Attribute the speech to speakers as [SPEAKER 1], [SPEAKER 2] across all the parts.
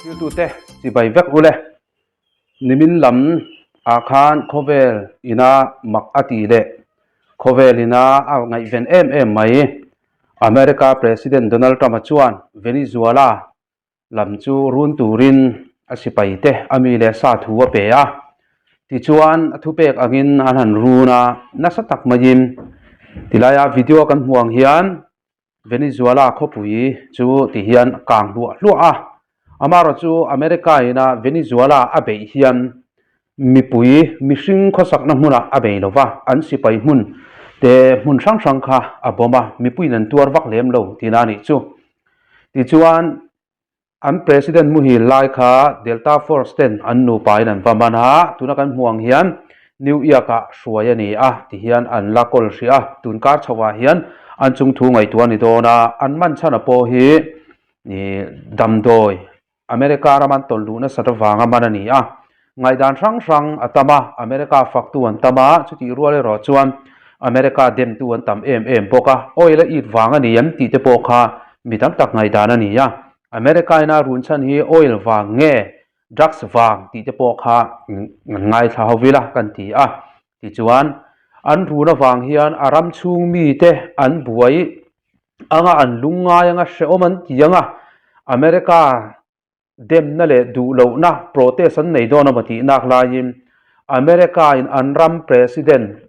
[SPEAKER 1] Thiltute chibai vek ule. Nimin lam ah khan khawvel ina mak a tih leh khawvel ina a ngaihven em em mai. America President Donald Trump-a chuan Venezuela lam chu run turin a sipai te a mi leh sa thu a pe a. Tichuan a thupek angin an han run a, nasa tak maiin tilaia video kan hmuh ang hian Venezuela khawpui chu ti hian a kang hluah hluah a. Amaherawh chu America ina Venezuela a beih hian mipui mihring khawsakna hmunah a bei lo va, an sipai hmun te hmun hrang hrang kha a bawm a, mipuiin an tuar vak lem lo tihna a nih chu. Tichuan, an President muhil lai kha Delta Force ten an nupain an va man a, tuna kan hmuh ang hian New York-ah hruai a ni a, tihian an la kawl hrih a, tun kar chhoah hian an chungthu ngaihtuah a ni dawn a, an man chhan a pawh hi damdawi America ram an tawlh luh nasat avanga man a ni a, ngaihdan hrang hrang a tam a, America faktu an tam a, chutih rual erawh chuan America demtu an tam em em bawk a, oil a it vang a ni em tih te pawh kha mi tam tak ngaihdan a ni a, America ina run chhan hi oil vang nge drugs vang tih te pawh kha ngaithla ho ila kan ti a, tichuan an run avang hian a ram chhung mite an buai anga an lungngai anga hrehawm an ti anga America demna leh duh lohna protest an nei dawn a maw tih nak laiin America in an ram president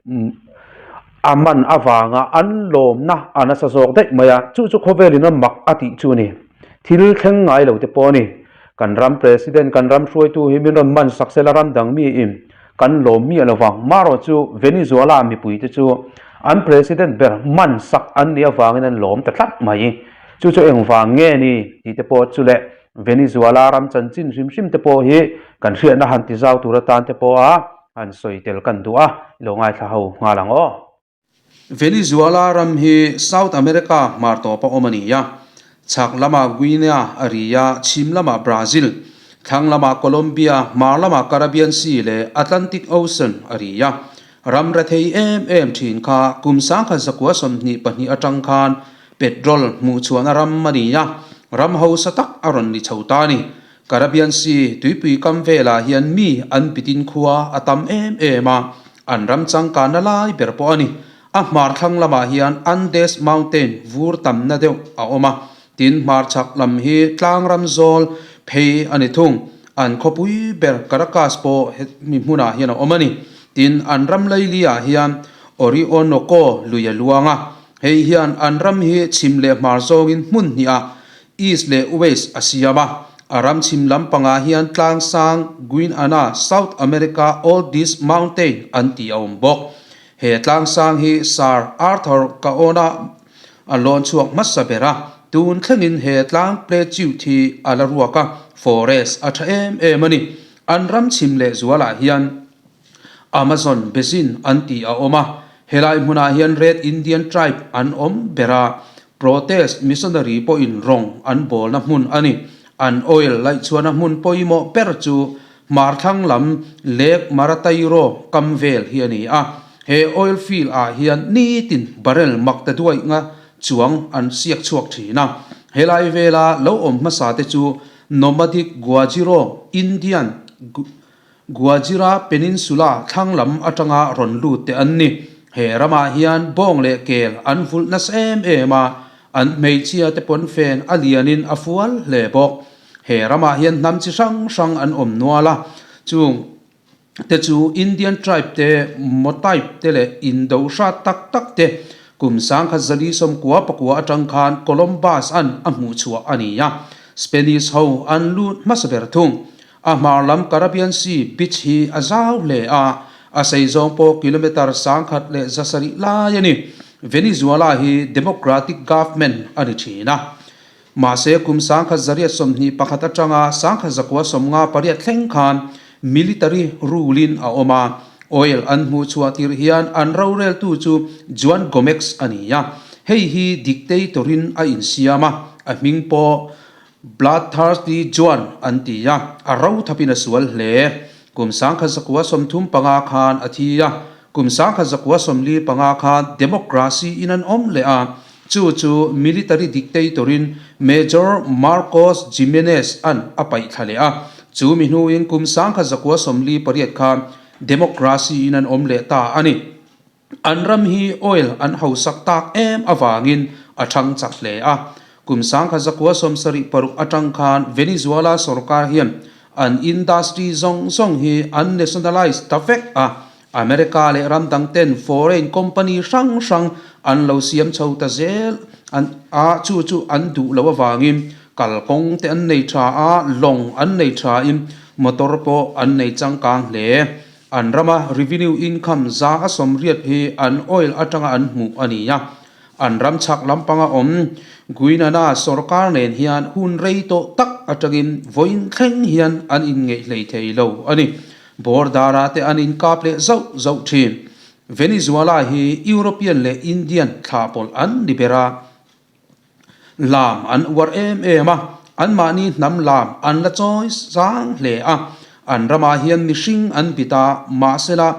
[SPEAKER 1] a man avanga an lawmna a nasa zawk daih mai a, chu chu khawvel in a mak a tih chu a ni. Thil thleng ngai lo te pawh a ni. Kan ram president kan ram hruaitu hi min rawn man sak sela ram dang mi in Kan lawm miah lo vang. Marawh chu Venezuela mipuite chu an president ber man sak an nih avangin an lawm ta tlat mai. Chu chu engvang nge ni tih te pawh chu leh Venezuela ram chanchin hrim hrim te pawh hi kan hriatna han ti zau tur atan te pawha han sawi tel kan duh a, i lo ngaithla ho nghal ang aw.
[SPEAKER 2] Venezuela ram hi South America hmar tawpa awm a ni a, chhak lamah Guinea a ri a, chhim lamah Brazil, thlang lamah Colombia, hmar lamah Caribbean Sea leh Atlantic Ocean a ri a. Ram rethei em em thin kha kum 1922 atang khan petrol hmuhchhuahna ram a ni a, ram hausa tak a rawn ni chho ta a ni. Caribbean Sea tuipui kam velah hian mi an bitin khua a tam em em a, an ram changkanna lai ber pawh a ni. A hmar thlang lamah hian Andes Mountain vur tamna deuh a awm a, tin hmarchhak lam hi tlang ram zawl phei a ni thung. An khawpui ber Caracas pawh hemi hmunah hian a awm a ni. Tin, an ram laili-ah hian Orinoco lui a luang a, hei hian an ram hi chhim leh hmar zawngin hmun hnihah East leh West a siam a, a ram chhim lampangah hian tlang sang Guiana, South America oldest mountain an tih a awm bawk. He tlang sang hi Sir Arthur Kaona a lawn chhuak hmasa ber a, tun thlengin he tlang plateau hi a la ruak a, forest a tha em em a ni. An ram chhim leh zualah hian Amazon Basin an tih a awm a, helai hmunah hian Red Indian Tribe an awm ber a, Protest missionary pawhin rawng an bawlna hmun a ni. An oil laihchhuahna hmun pawimawh ber chu hmarthlang lam Lake Maratairo kam vel hi a ni a, he oil field ah hian nitin barrel mak ta duaih nga chuang an siak chhuak thin a. Helai vela lo awm hmasa te chu Nomadic Guajiro Indian Guajira Peninsula thlang lam atanga rawn lut te an ni. He ramah hian bawng leh kel an vulh nasa em em a, an hmeichhia te pawnfen a lianin a fual hle bawk. He ramah hian hnam chi hrang hrang an awm nual a, chung te chu Indian tribe te, Motype te leh Indo hrat tak tak te kum 1949 atang khan Columbus an a hmuhchhuah a ni a, Spanish ho an lut hmasa ber thung. A hmar lam Caribbean Sea beach hi a zau hle a, a sei zawng pawh kilometre 1170 lai a ni. Venezuela hi democratic government a ni thin a. Mahse kum 1921 atanga 1958 thleng khan military rule in a awm a, oil an hmuh chhuah tirh hian an roreltu chu Juan Gomex a ni a. Hei hi dictator in a insiam a, a hming pawh Bloodthirsty Juan an ti a, a ro thapin a sual hle. Kum 1935 khan a thi a, kum 1945 khan democracy in an awm leh a, chu chu military dictator in Major Marcos Jimenez an a paih thla leh a. Chu mi hnuin kum 1948 khan democracy in an awm leh ta a ni. An ram hi oil an hausak tak em avangin a thang chak hle a. Kum 1976 atang khan Venezuela sorkar hian an industry zawng zawng hi an nationalise ta vek a. America leh ram dang ten foreign company hrang hrang an lo siam chho ta zel a, chu chu an duh loh avangin kalkawng te an nei tha a, lawng an nei tha in motor pawh an nei changkang hle. An rama revenue income 180 hi an oil atanga an hmuh a ni a. An ram chhak lampanga awm Guinana sorkar nen hian hun rei tawh tak atangin vawiin thleng hian an inngeih hlei thei lo a ni. Bordara te an inkap leh zauh zauh thin. Venezuela hi European leh Indian thlah pawlh an ni ber a. Lam an uar em em a, anmahni hnam lam an la chawi sang hle a. An ramah hian mihring an bit a, mahsela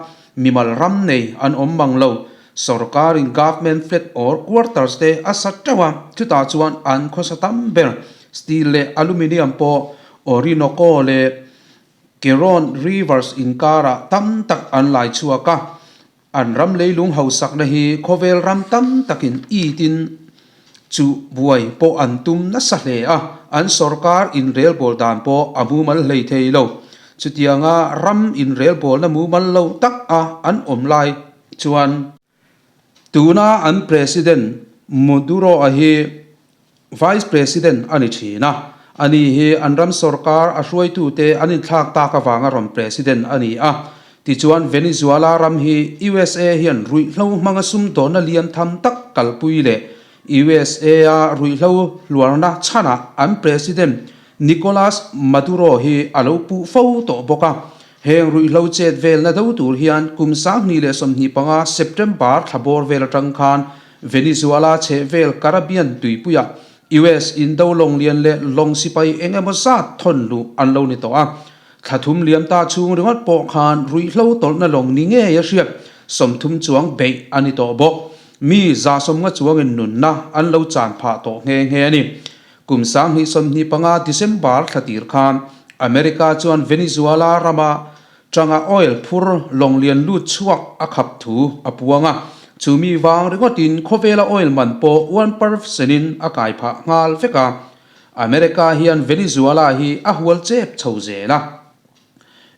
[SPEAKER 2] mimal ram nei an awm mang lo. Sorkarin government flat or quarters te a sa teuh a, chutah chuan an khawsa tam ber. Steel leh aluminium pawh Orinoco leh Keron rivers inkarah tam tak an lai chhuak a. An ram leilung hausakna hi khawvel ram tam takin itin chu buai pawh an tum nasa hle a, an sorkar inrelbawl dan pawh a mumal hlei thei lo. Chutianga ram inrelbawlna mumal lo tak a an awm lai chuan, tuna an President Maduro-a hi Vice President a ni thin a, ani hi an ram sorkar a hruaitute an inthlak tak avanga rawn President a ni a. Tichuan Venezuela ram hi usa hian ruihhlo hmanga sumdawnna lian tham tak kalpui leh usa a ruihhlo hluarna chhanah an President Nicolas Maduro hi a lo puh fo tawh bawk a. Heng ruihhlo chet velna do tur hian kum 2025 September thla bawr vel atang khan Venezuela chhehvel Caribbean tuipuiah US indo lawng lian leh lawng sipai eng emaw zat thawn luh an lo ni tawh a. Thla thum liam ta chhung ringawt pawh khan ruihhlo tawlhna lawng ni ngei a hriat 30 chuang beih a ni tawh bawk. Mi 150 chuangin nunna an lo chan phah tawh nghe nghe a ni. Kum 2025 December thla tir khan America chuan Venezuela rama Changa oil phur lawng lian lut chhuak a khap thu a puang a, chu mi vang ringawtin khawvela oil man pawh 1% in a kai phah nghal vek a. America hian Venezuela hi a hual chep chho zel a,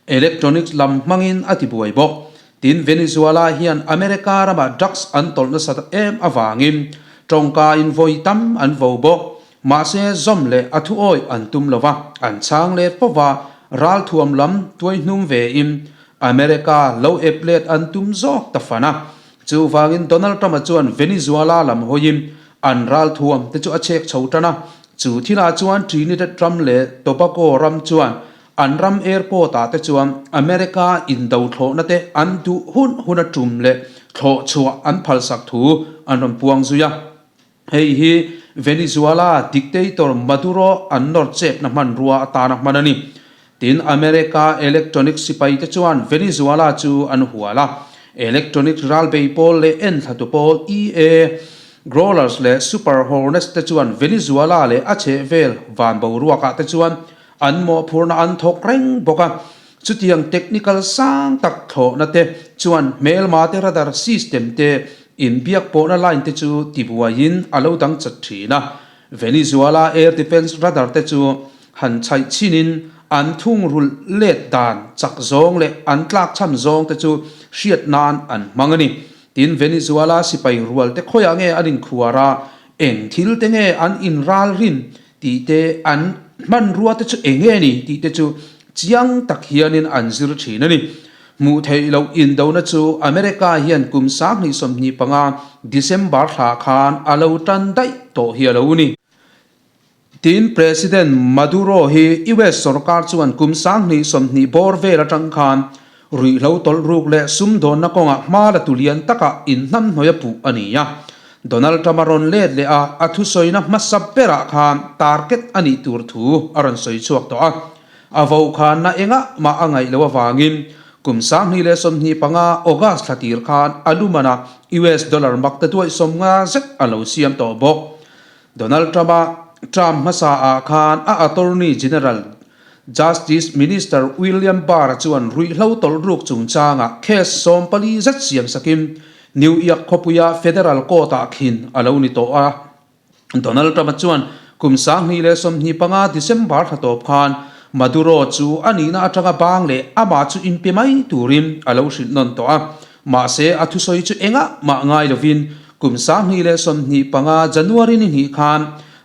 [SPEAKER 2] electronics lam hmangin a tibuai bawk. Tin, Venezuela hian America ramah drugs an tawlh nasat em avangin tawngka in vawi tam an vo bawk. Mahse, zawm leh a thuawi an tum lo va, an chhang let fo va, ralthuam lam tuai hnum vein America lo ep let an tum zawk ta fan a. Chuvangin Donald Trump-a chuan Venezuela lam hawiin an ralthuam te chu a chhek chho tan a. Chu thilah chuan Trinidad ram leh Tobago ram chuan an ram airport-ah te chuan America indo thlawhna te an duh hun huna tum leh thlawh chhuah an phalsak thu an rawn puang zui a. Hei hi Venezuela dictator Maduro an nawr chepna hmanrua atana hman a ni. Tin, America electronic sipaite chuan Venezuela chu an hual a. Electronic ralbei pawl leh enthlatu pawl EA Growlers leh Super Hornets te chuan Venezuela leh a chhehvel van boruakah te chuan an mawhphurhna an thawk reng bawk a. Chutiang technical sang tak thlawhna te chuan hmelma te radar system te inbiak pawhna line te chu tibuaiin a lo dang chat thin a. Venezuela air defense radar te chu han chhaih chhinin an thungrulh let dan chak zawng leh an tlakchham zawng te chu hriat nan an hmang a ni. Tin, Venezuela sipai rual te khawiah nge an inkhuar a, eng thil te nge an inralrin tih te an hmanrua te chu eng nge ni tih te chu chiang tak hianin an zir thin a ni. Hmuh theih loh indona chu America hian kum 2025 December thla khan a lo tan daih tawh hi a lo ni. Tin, President Maduro hi US sorkar chuan kum 2020 bawr vel atang khan ruihhlo tawlh ruk leh sumdawnna kawngah hma la tu lian takah inhnamhnawih a puh a ni a. Donald Trump a rawn let leh a, a thusawina hmasa berah khan target a nih tur thu a rawn sawi chhuak tawh a. A vokhanna engah mah a ngaih loh avangin kum 2025 August thla tir khan a lumanah US dollar mak ta duaih 50 zet a lo siam tawh bawk. Donald Trump-a. Term hmasa ah khan a Attorney General, Justice Minister William Barr chuan ruihhlo tawlhruk chungchangah case 14 zet siam sakin New York khawpuia Federal Court ah khin a lo ni tawh a. Donald Trump-a chuan kum 2025 December thla tawp khan Maduro chu a nihna atanga bang leh amah chu inpe mai turin a lo hrilh nawn tawh a. Mahse, a thusawi chu engah mah ngai lovin kum 2025 January ni hnih khan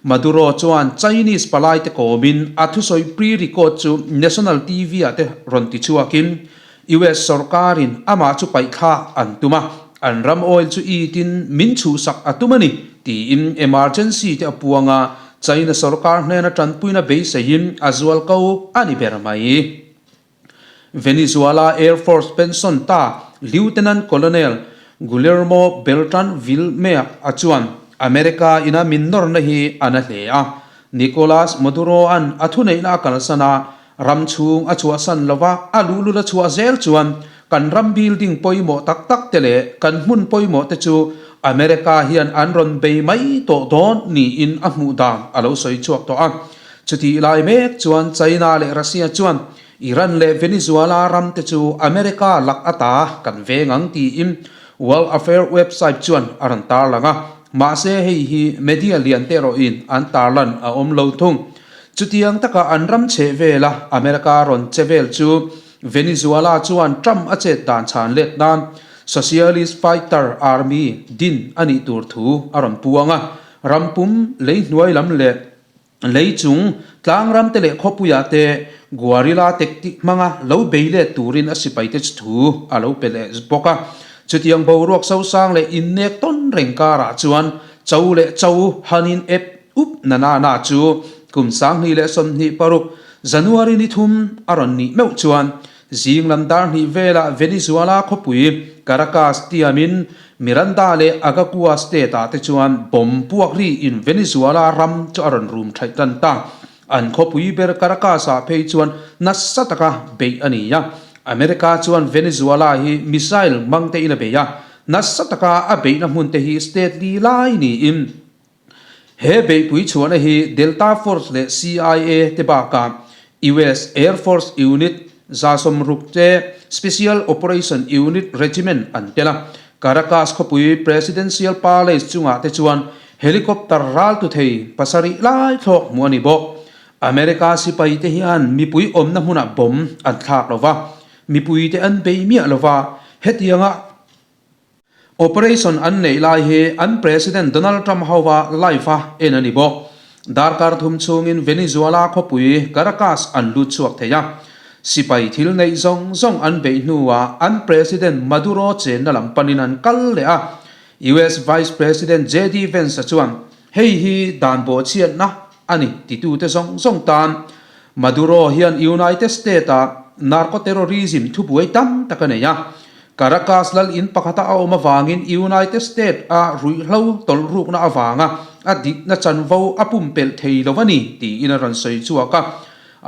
[SPEAKER 2] Maduro chuan Chinese palaite kawmin a thusawi pre-record chu national TV-ah te rawn ti chhuakin US sorkarin amah chu paihthlak an tum a, an ram oil chu itin min chhuhsak a tum a ni, tiin emergency te a puang a, China sorkar hnena tanpuina beiseiin a zual ko a ni ber mai. Venezuela Air Force pension ta Lieutenant Colonel Guillermo Beltran Vilmea a chuan America ina min nawrna hi a na hle a, Nicolas Maduro-a'n a thuneihna a kalsan a, Ram chhung a chhuahsan lova a luhlul a chhuah zel chuan kan ram building pawimawh tak tak te leh kan hmun pawimawh te chu America hian an rawn bei mai tawh dawn niin a hmuh dan a lo sawi chhuak tawh a. Chutih lai mek chuan China leh Russia chuan Iran leh Venezuela ram te chu America lak ata kan veng ang tiin World Affair website chuan a rawn tarlang a. Mahse hei hi media lian te erawhin an tarlan a awm lo thung. Chutiang taka an ram chhe vela America rawn che vel chu Venezuela chuan Trump a chet dan chhan let nan Socialist Fighter Army din a nih tur thu a rawn puang a. Ram pum lei hnuai lam leh lei chung tlang ram te leh khawpuiah te guerrilla tactic hmanga lo bei let turin a sipaite chu thu a lo pe leh bawk a. Chutiang boruak sosang leh innek tawn reng karah chuan cho leh cho hanin ep Up na na na chu kum 2026 January ni thum a rawn nih meuh chuan zing lam dar hnih velah Venezuela khawpui Caracas tiamin Miranda leh Agagua state ah te chuan bomb puak ri in Venezuela ram chu a rawn rum thaih tan ta. An khawpui ber Caracas ah phei chuan nasa taka beih a ni a. America chuan Venezuela hi missile hmang te in a bei a, nasa taka a beihna hmun te hi state li lai niin He beihpui chhuahna hi Delta Force leh CIA te bakah US Air Force Unit 160 te Special Operation Unit Regiment an tel a. Caracas khawpui Presidential Palace chungah te chuan helicopter raltu thei pasarih lai thlawk hmuh a ni bawk. America sipai te hian mipui awmna hmunah bomb an thlak lo va, mipui te an bei miah lo va, hetianga Operation an neih lai hi an President Donald Trump hova live a en a ni bawk. Darkar thum chhungin Venezuela khawpui Caracas an lut chhuak thei a. Sipai thil neih zawng zawng an beih hnuah an President Maduro chenna lam panin an kal leh a. US Vice President JD Vance-a chuan hei hi dan bawhchhiatna a ni titute zawng zawng tan Maduro hian United States-ah narco-terrorism thubuai tam tak a nei a. Caracas lal in pakhata a awm avangin United States-a ruihhlo tawlhrukna avanga a dikna chanvo a pumpelh thei lo a ni tiin a rawn sawi chhuak a.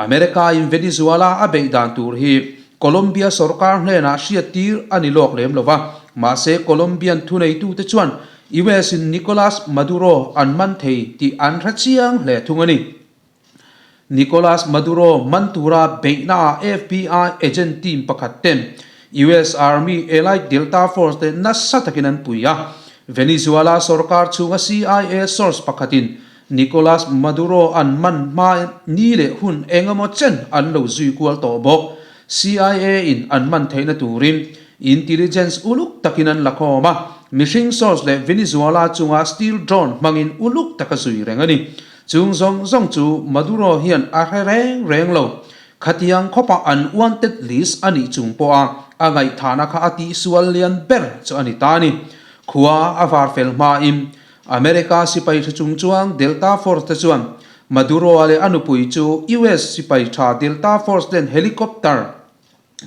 [SPEAKER 2] America-in Venezuela a beih dan tur hi Colombia sorkar hnenah hriattir a ni lawk lem lo va, mahse Colombian thuneitute chuan US-in Nicolas Maduro an man thei tih an hre chiang hle thung a ni. Nicolas Maduro man tura beihnaah FBI agent team pakhat ten US Army Elite Delta Force te nasa takin an pui a. Venezuela sorkar chhunga CIA source pakhatin Nicolas Maduro an man hma ni leh hun eng emaw chen an lo zui kual tawh bawk. CIA in an man theihna turin intelligence uluk takin an la khawm a, mihring source leh Venezuela chunga steel drone hmangin uluk taka zui reng a ni. Chung zawng zawng chu Maduro hian a hre reng reng lo. Khatiang khawpa an wanted list a nih chung pawha a ngaihthahna kha a tihsual lian ber chu a ni ta a ni. Khua a var fel hmain America sipai tha chung chuang Delta Force te chuan Maduro-a leh a nupui chu US sipai tha Delta Force ten helicopter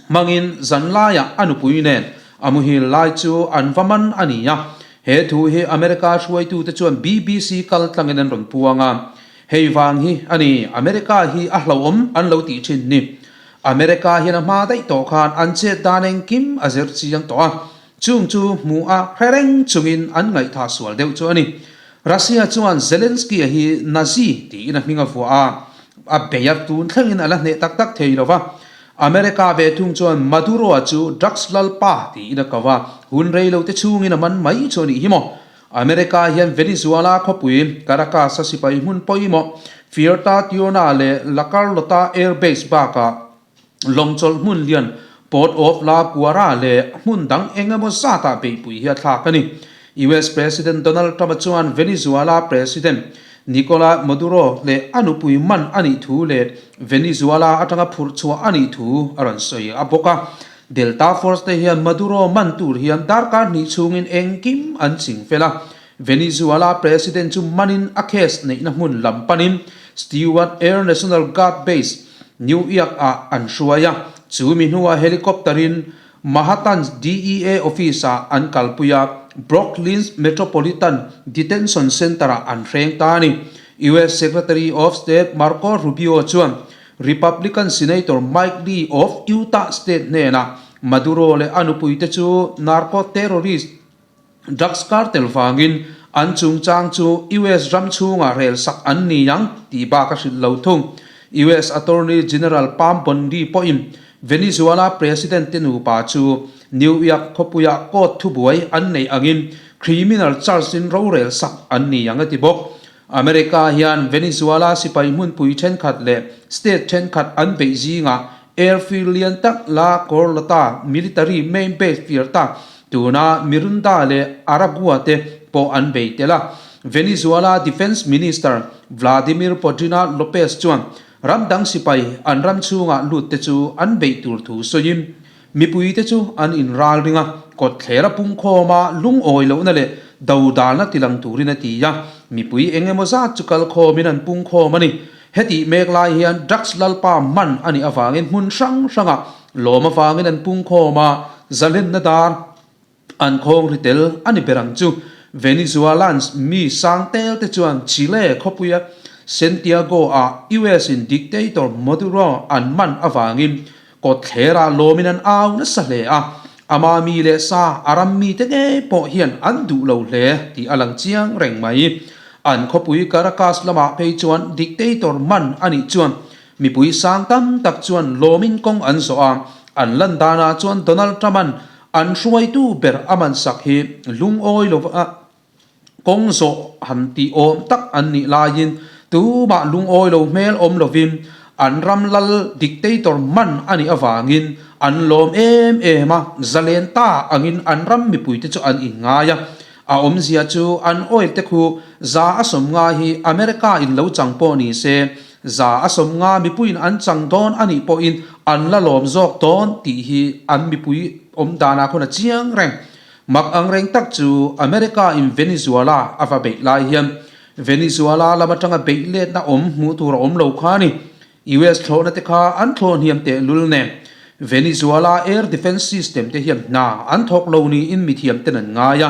[SPEAKER 2] hmangin zan laiah a nupui nen a muhil lai chu an va man a ni a. He thu hi America hruaitute chuan BBC kal tlangin an rawn puang a. Hei vang hi a ni, America hi a hlauhawm an lo tih thin ni. America hian a hma daih tawh khan an chet dan engkim a zir chiang tawh a. Chung chu hmuh a hre reng chungin an ngaihthah sual deuh chu a ni. Russia chuan Zelensky-a hi Nazi tiin a hming a vuah a, a bei a tun thlengin a la hneh tak tak thei lo va. America ve thung chuan Maduro-a chu drugs lalpa tiin a ko a, hun rei lo te chhungin a man mai chu a nih hi maw. America hian Venezuela khawpui Caracas-a sipai hmun pawimawh Fuerta Tiona leh La Carlota Air Base bakah Lawngchawlh hmun lian Port of La Guara leh hmun dang eng emaw zatah beihpui hi a thlak a ni. US President Donald Trump-a chuan Venezuela President Nicolas Maduro leh a nupui man a nih thu leh Venezuela atanga phurh chhuah a nih thu a rawn sawi a bawk a. Delta Force te hian Maduro man tur hian darkar hnih chhungin engkim an ching fel a. Venezuela President chu manin a case neihna hmun lam panin Stewart Air National Guard Base, New York ah an hruai a, chu mi hnuah helicopter in Manhattan's DEA office ah an kalpui a, Brooklyn's Metropolitan Detention Center ah an hreng ta a ni. US Secretary of State Marco Rubio chuan Republican Senator Mike Lee of Utah State hnenah Maduro leh a nupuite chu narco-terrorist Drugs cartel vangin an chungchang chu US ram chhungah rel sak an ni ang tih bak a hrilh lo thung. US Attorney General Pam Bondi pawhin Venezuela President te nupa chu New York khawpuiah court thubuai an neih angin criminal charge in rorel sak an ni ang a ti bawk. America hian Venezuela sipai hmunpui thenkhat leh state thenkhat an beih zingah airfield lian tak La Corlota military main base fir tak tuna Miranda leh Aragua te pawh an bei tel a. Venezuela Defence Minister Vladimir Padrino Lopez chuan ram dang sipai an ram chhungah lut te chu an beih tur thu sawiin Mipuite chu an inral ring a, kawtthler a pungkhawm a, lungawi lohna leh dodalna tilang turin a ti a, mipui eng emaw zat chu kalkhawmin an pungkhawm a ni. Hetih mek lai hian drugs lalpa man a nih avangin hmun hrang hrangah lawm avangin an pungkhawm a, zalenna dar an khawng ri tel a ni ber ang chu. Venezuelans mi sang tel te chuan Chile khawpuia Santiago-ah US-in dictator Maduro an man avangin Kawtthlerah lawmin an au nasa hle a, ama mi leh sa a ram mite ngei pawh hian an duh lo hle tih a lang chiang reng mai. An khawpui Caracas lamah phei chuan dictator man a nih chuan mipui sang tam tak chuan lawmin kawng an zawh a, an lan danah chuan Donald Trump-a'n an hruaitu ber a mansak hi lungawi lova Kawng zawh han tih awm tak an nih laiin tumah lungawi lo hmel awm lovin an ram lal dictator man a nih avangin an lawm em em a, zalen ta angin an ram mipuite chu an inngai a. A awmzia chu an oil te khu za a sawmnga hi America in lo chang pawh ni se, za a sawmnga mipuiin an chang dawn a nih pawhin an la lawm zawk dawn tih hi an mipui awm danah khawn a chiang reng. Mak ang reng tak chu America in Venezuela a va beih lai hian Venezuela lam atanga beih letna awm hmuh tur a awm lo kha a ni. US thlawhna te kha an thlawh hniam teh lul nen Venezuela air defence system te hian hna an thawk lo niin mithiam ten an ngai a.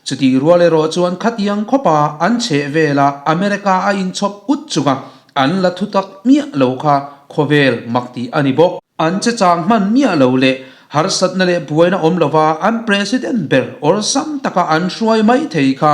[SPEAKER 2] Chutih rual erawh chuan khatiang khawpa an chheh vela America a inchhawp ut chunga an la thutak miah lo kha khawvel mak tih a ni bawk. An che chang hman miah lo leh harsatna leh buaina awm lova an President ber awlsam taka an hruai mai thei kha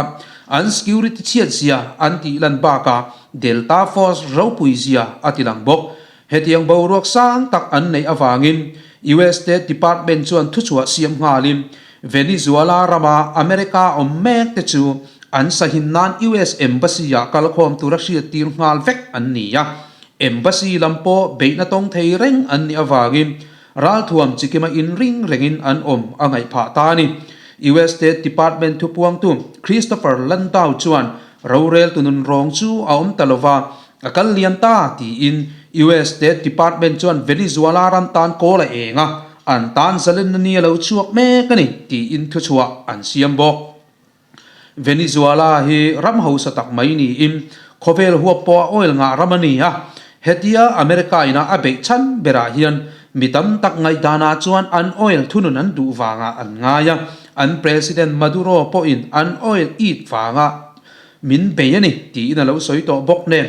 [SPEAKER 2] an security chhiat zia an tih lan bakah Delta Force ropui zia a ti lang bawk. Hetiang boruak sang tak an neih avangin US State Department chuan thuchhuah siam nghalin Venezuela rama America awm mek te chu an sahin nan US Embassy-ah kalkhawm tura hriattir nghal vek an ni a. Embassy lam pawh beihna tawng thei reng an nih avangin ralthuam chikima inring rengin an awm a ngaih phah ta a ni. US State Department thupuangtu Christopher Landau chuan roreltu nun rawng chu a awm ta lova, a kal liam ta tiin US State Department chuan Venezuela ram tan kawl a eng a, an tan zalenna ni a lo chhuak mek a ni tiin thuchhuah an siam bawk. Venezuela hi ram hausa tak mai niin khawvel huap pawh a oil ngah ram a ni a, hetia America ina a beih chhan berah hian mi tam tak ngaihdanah chuan an oil thunun an duh vangah an ngai a, an President Maduro pawhin an oil it vangah min bei a ni tiin a lo sawi tawh bawk nen.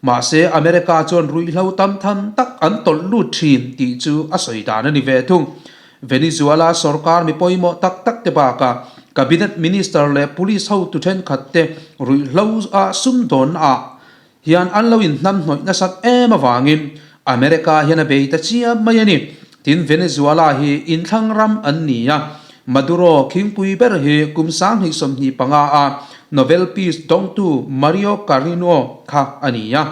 [SPEAKER 2] Mahse America chuan ruihhlo tam tham tak an tawlh lut thin tih chu a sawi dan a ni ve thung. Venezuela sorkar mi pawimawh tak tak te bakah. Cabinet Minister leh Police hotu thenkhat te ruihhlo a sumdawnna ah hian an lo inhnamhnawih nasat em avangin America hian a bei ta chiam mai a ni. Tin, Venezuela hi inthlang ram an ni a, Maduro khingpui ber hi kum 2025 a Nobel Peace dawngtu Mario Carino kha a ni a.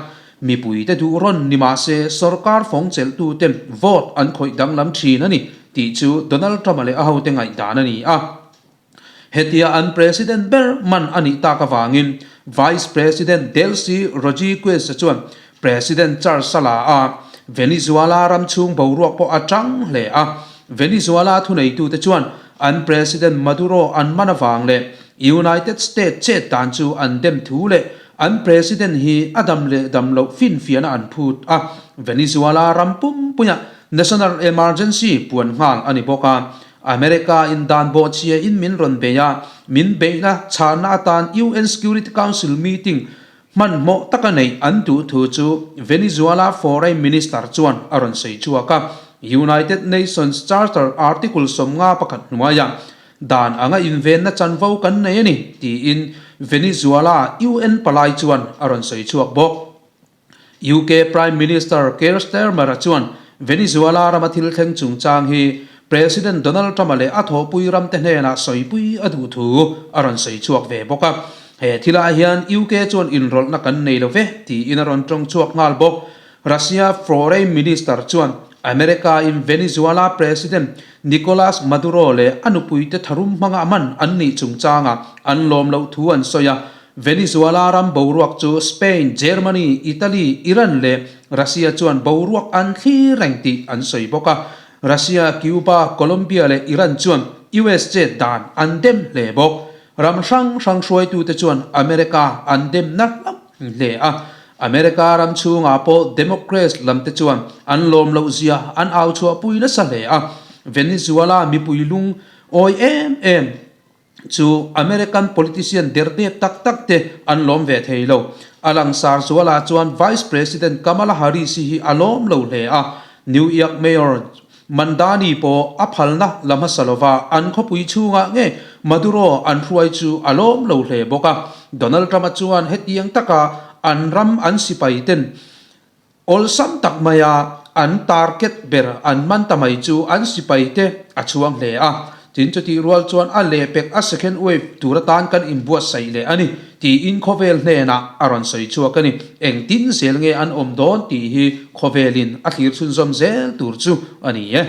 [SPEAKER 2] Mipuite duh rawn ni mah se sorkar fawng chelhtute vote an khawih danglam thin a ni tih chu Donald Trump-a leh a hote ngaihdan a ni a. Hetia an President ber man a nih tak avangin Vice President Delcy Rodriguez-a chuan President charge a la a, Venezuela ram chhung boruak pawh a tang hle a. Venezuela thuneitute chuan an President Maduro an man avang leh United States chet dan chu an dem thu leh an President hi a dam leh dam loh finfiahna an phut a. Venezuela ram pumpuiah National Emergency puan nghal a ni bawk a. America in dan bawhchhia in min rawn bei a, min beihna chhahna atan UN Security Council meeting hmanhmawh taka neih an duh thu chu Venezuela Foreign Minister chuan a rawn sawi chhuak a. United Nations Charter Article 51 hnuaiah dan anga invenna chanvo kan nei a ni, tiin Venezuela UN palai chuan a rawn sawi chhuak bawk. UK Prime Minister Keir Starmer-a chuan Venezuela rama thil thleng chungchang hi President Donald Trump-a leh a thawhpui ramte hnenah sawipui a duh thu a rawn sawi chhuak ve bawk a. He thilah hian UK chuan inrawlhna kan nei lo ve tiin a rawn tawng chhuak nghal bawk. Russia Foreign Minister chuan America-in Venezuela President Nicolas Maduro leh a nupuite tharum hmanga man an nih chungchangah an lawm loh thu an sawi a. Venezuela ram boruak chu Spain, Germany, Italy, Iran leh Russia chuan boruak an thlir reng tih an sawi bawk a. Russia, Cuba, Colombia leh Iran chuan US chet dan an dem hle bawk. Ram hrang hrang hruaitute chuan America an dem na hlauh hle a. America ram chhungah pawh Democrats lamte chuan an lawm loh zia an au chhuahpui nasa hle a. Venezuela mipui lung awi em em Chu American politician derdep tak tak te an lawm ve thei lo. A langsar zualah chuan Vice President Kamala Harris hi a lawm lo hle a, New York Mayor Mamdani pawh a phalna la hmasa lova an khawpui chhungah nge Maduro an hruai chu a lawm lo hle bawk a. Donald Trump-a chuan hetiang taka an ram an sipai ten Awlsam tak maia an target ber an man ta mai chu an sipaite a chhuang hle a, tin chutih rual chuan a lehpek a second wave tur atan kan inbuatsaih leh a ni tiin khawvel hnenah a rawn sawi chhuak a ni. Engtin zel nge an awm dawn tih hi khawvelin a thlir chhunzawm zel tur chu a ni e.